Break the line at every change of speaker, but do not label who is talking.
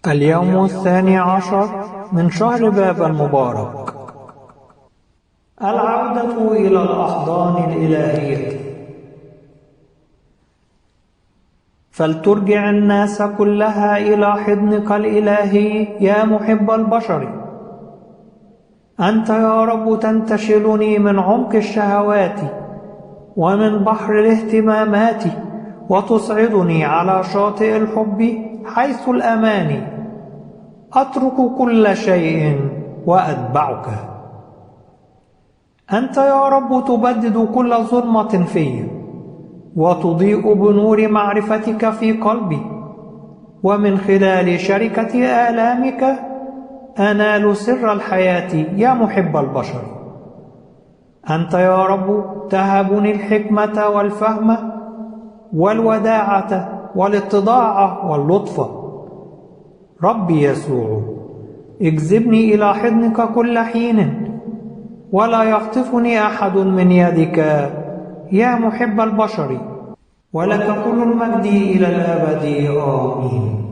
اليوم 12 من شهر باب المبارك. العودة إلى الأحضان الإلهية. فلترجع الناس كلها إلى حضنك الإلهي يا محب البشر. أنت يا رب تنتشلني من عمق الشهوات ومن بحر الاهتمامات، وتصعدني على شاطئ الحب حيث الأمان. أترك كل شيء وأتبعك. أنت يا رب تبدد كل ظلمة في، وتضيء بنور معرفتك في قلبي، ومن خلال شركة آلامك أنال سر الحياة يا محب البشر. أنت يا رب تهبني الحكمة والفهم والوداعة والاتضاع واللطف. ربي يسوع، اجذبني إلى حضنك كل حين، ولا يخطفني أحد من يدك يا محب البشر. ولك كل المجد إلى الأبد، آمين.